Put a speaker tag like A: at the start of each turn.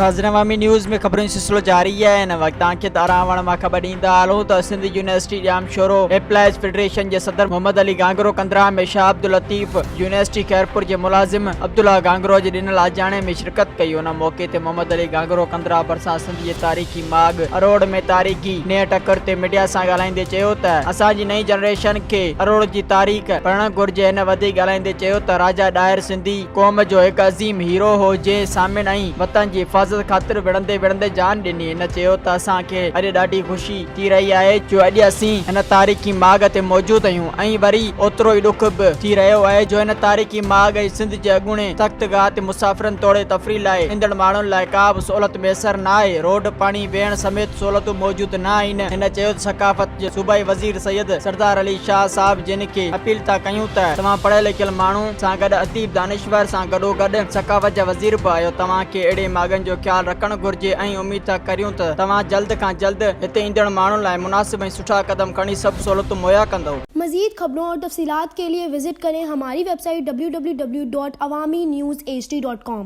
A: ناظرين عوامي نيوز ۾ خبرن جو سلسلو جاري آهي هن وقت توهان کي تاراوڻ مان خبر ڏيندا هلون ته Sindh university Jamshoro employees federation جي صدر محمد علي گانگرو ڪنڌرا ۾ شاهه عبداللطيف يونيورسٽي خيرپور جي ملازم عبدالله گانگرو جي ڏنل آجياڻي ۾ شرڪت ڪئي ان موقعي تي محمد علي گانگرو ڪنڌرا ڀرسان سنڌ جي تاريخي ماڳ اروڙ ۾ تاريخي نيهه ٽڪر تي ميڊيا سان ڳالهائيندي چيو ته اسان جي نئين جنريشن کي اروڙ جي تاريخ پڙهڻ گهرجي هن وڌيڪ ڳالهائيندي چيو ته راجا ڏاهر سنڌي قوم جو هڪ عظيم هيرو هو جنهن سامين ۽ وطن جي حفاظت خاطر وڙهندي وڙهندي جان ڏني هن چيو ته اسان کي اڄ ڏاڍي خوشي ٿي رهي آهي جو اڄ اسين هن تاريخي ماڳ تي موجود آهيون ۽ وري اوترو ئي ڏک به ٿي رهيو آهي جو هن تاريخي ماڳ ۽ سنڌ جي اڳوڻي تخت گاهه تي مسافرن توڙي تفريح لاء ايندڙ ماڻهن لاء ڪا به سهولت ميسر نه آهي، روڊ، پاڻي، ويهڻ سميت سهولتون موجود نه آهن، هن چيو ته ثقافت جي صوبائي وزير سيد سردار علي شاهه صاحب جن کي اپيل ٿا ڪيون ته توهان پڙهيل لکيل ماڻهو سان گڏ اديب دانشور سان گڏوگڏ ثقافت جا وزير به آهيو توهان کي اهڙي ماڳن جو خيال رکڻ گهرجي ۽ اميد ٿا ڪريون ته توهان جلد کان جلد هتي ايندڙ ماڻهن لاء مناسب ۽ سٺا قدم کڻي سڀ سهولتون مهيا ڪندؤ.
B: مزيد خبرون اور تفصيلات کے لئے وزٽ ڪرين ھماري web site www.awamiNewsHD.com.